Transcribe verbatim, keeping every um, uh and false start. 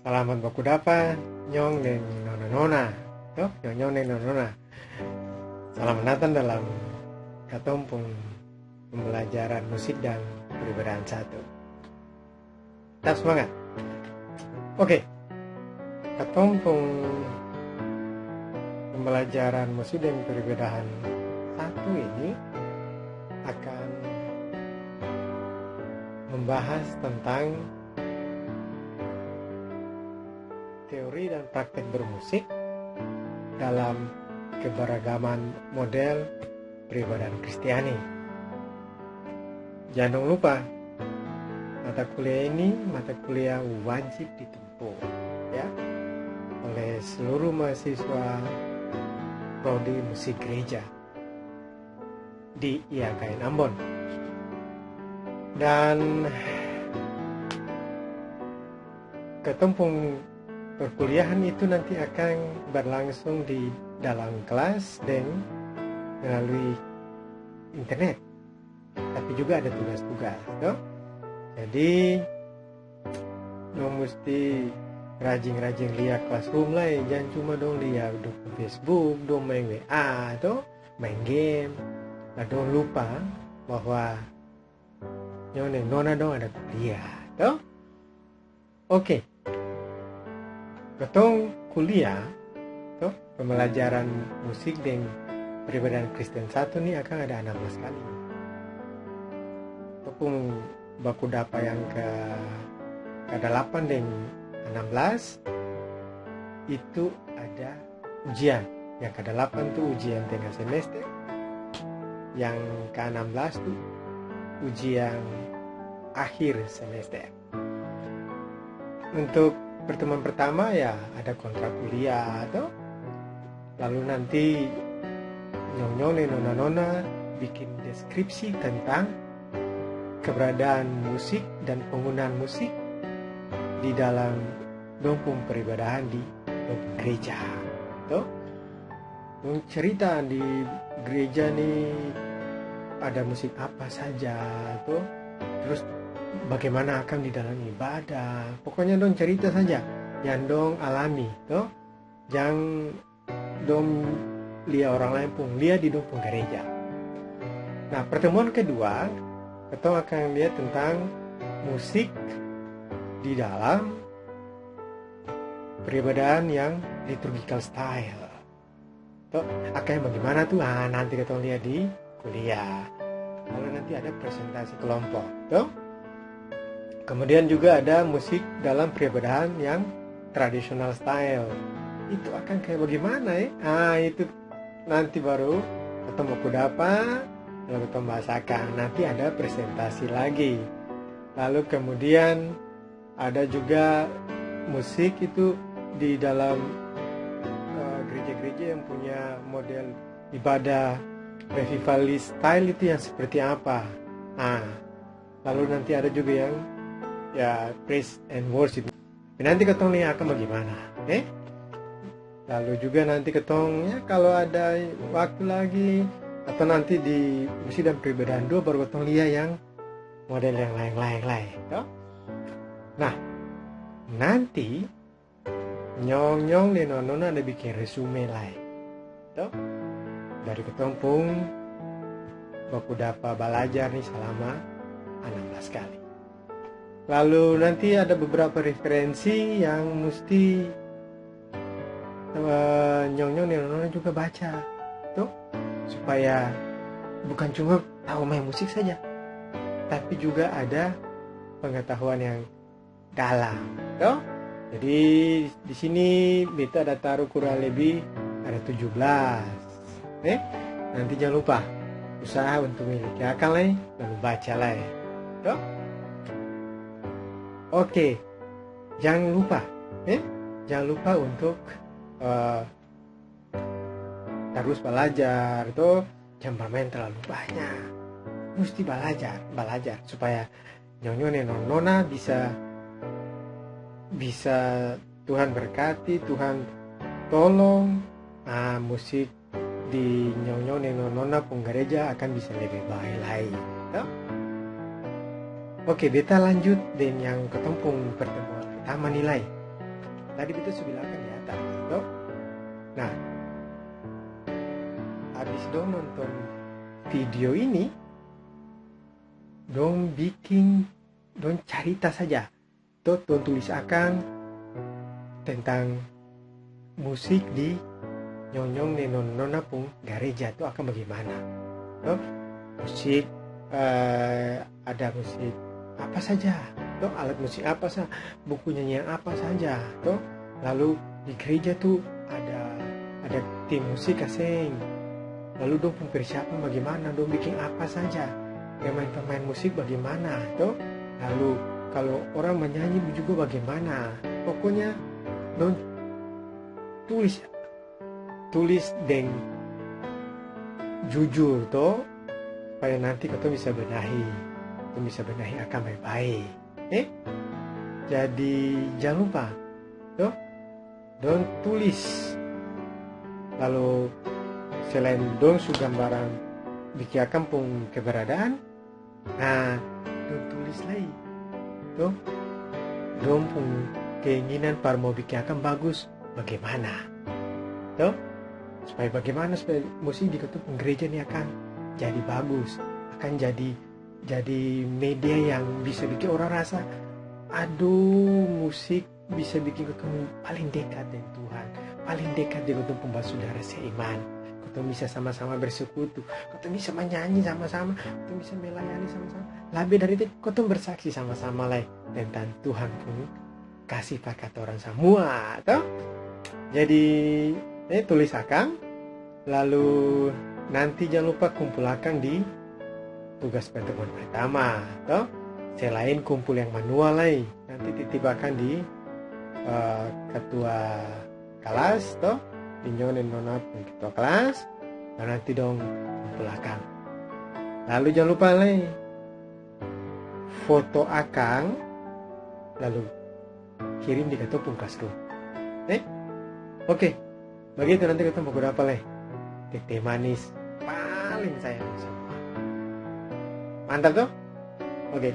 Salamat baku dapa, nyong deng nona-nona. To, nyong, nyong deng nona-nona. Salamat datang dalam katong pung pembelajaran musik dan peribadahan satu. Tetap semangat. Oke. Katong pung pembelajaran musik dan peribadahan satu ini akan membahas tentang teori dan praktek bermusik dalam keberagaman model peribadahan Kristiani. Jang dong lupa, mata kuliah ini mata kuliah wajib ditempuh, ya, oleh seluruh mahasiswa prodi musik gereja di I A K N Ambon. Dan katong pung perkuliahan itu nanti akan berlangsung di dalam kelas deng melalui internet. Tapi juga ada tugas-tugas, to. Jadi, dong musti rajin-rajin lia classroom lai, jang cuma dong lia dong pung Facebook, dong maeng W A, to, maeng game. La dong lupa bahwa nyong deng nona dong ada kuliah, to. Oke. Katong kuliah, to, pembelajaran musik deng peribadahan Kristen satu ni akang ada anam belas kali. Katong pung baku dapa yang ke, kadalapan deng anam belas, itu ada ujian. Yang kadalapan tu ujian tengah semester, yang kaanam belas tu ujian akhir semester. Untuk pertemuan pertama, ya, ada kontrak kuliah, to. Lalu nanti nyong-nyong deng nona-nona bikin deskripsi tentang keberadaan musik dan penggunaan musik di dalam dong pung peribadahan di dong pung gereja, to. Dong cerita di gereja ni ada musik apa saja, to. Terus bagaimana akang di dalam ibadah. Pokoknya dong cerita saja yang dong alami, to. Jang dong lia orang lain pung, lia di dong pung gereja. Nah, pertemuan kedua, katong akan lia tentang musik di dalam peribadahan yang liturgical style. To, akang yang bagemana tu? Ah, nanti katong lia di kuliah. Lalu nanti ada presentasi kelompok, to. Kemudian juga ada musik dalam peribadahan yang traditional style. Itu akang kaya bagemana, e? Ah, itu nanti baru katong baku dapa, lalu katong bahas akang. Nanti ada presentasi lagi. Lalu kemudian ada juga musik itu di dalam, eh, gereja-gereja yang punya model ibadah revivalist style itu yang seperti apa. Nah, lalu nanti ada juga yang, ya, praise and worship. Nanti katong lia akang bagemana, oke? Lalu juga nanti katong, ya, kalo ada waktu lagi, atau nanti di musik dan peribadahan dua baru katong lia yang model yang laeng-laeng lai, to. Nah, nanti nyong-nyong deng nona-nona ada biking resume lai, to, dari katong pung baku dapa balajar ni salama anam belas kali. Lalu nanti ada beberapa referensi yang musti, eh, nyong-nyong deng nona-nona juga baca, to, supaya bukan cuma tau maeng musik saja, tapi juga ada pengetahuan yang dalam, to. Jadi, di sini beta ada taru kurang lebih ada tujuh belas, eh. Nanti jang lupa, usaha untuk miliki akang lai, lalu baca lai, to. Oke, jang lupa, eh, jang lupa untuk, eh, tarus balajar, to. Jang barmaeng talalu banya. Musti balajar, balajar supaya nyong-nyong deng nona-nona bisa, bisa Tuhan berkati, Tuhan tolong, ah, musik di nyong-nyong deng nona-nona pung gareja akan bisa lebe bae lai, to. Oke, beta lanjut deng yang katong pung pertemuan pertama ni lai. Tadi beta su bilang akang di atas, to? Nah, abis dong nonton video ini, dong biking, dong carita saja. To, dong tulis akang tentang musik di nyonyong deng nona-nona pung gareja tu akang bagimana. To, musik, eh, ada musik apa saja, to, alat musik apa sa, buku nyanyian apa saja, to. Lalu di gereja tu ada, ada tim musik ka seng. Lalu dong pung persiapan bagimana, dong biking apa saja, pemain-pemain musik bagimana, to. Lalu kalo orang manyanyi juga bagimana. Pokonya dong tulis, tulis deng jujur to, supaya nanti katong bisa benahi, katong bisa benahi akang bae-bae. Eh, jadi jang lupa to, dong tulis. Lalu selain dong su gambaran biking akang pung keberadaan, nah, dong tulis lai to, dong pung keinginan par mo biking akang bagus bagimana to, supaya bagimana supaya musik di katong pung gereja ni akang jadi bagus, akang jadi, jadi media yang bisa biking orang rasa, aduh, musik bisa biking katong paling dekat deng Tuhan, paling dekat deng katong pung basudara seiman. Katong bisa sama-sama bersekutu, katong bisa manyanyi sama-sama, katong bisa melayani sama-sama. Labe dari itu, katong bersaksi sama-sama lai tentang Tuhan pung kasih par katorang samua, to. Jadi, eh, tulis akang, lalu nanti jang lupa kumpul akang di tugas pertemuan pertama, to. Selain kumpul yang manual lai, nanti titip akang di, eh, ketua kelas, to, di nyong deng nona pung ketua kelas, lalu nanti dong kumpul akang. Lalu jang lupa lai, foto akang, lalu kirim di katong pung kelas tu. Eh? Oke. Bagitu nanti katong baku dapa lai. Tete manis paling sayang samua. Mantap to? Oke.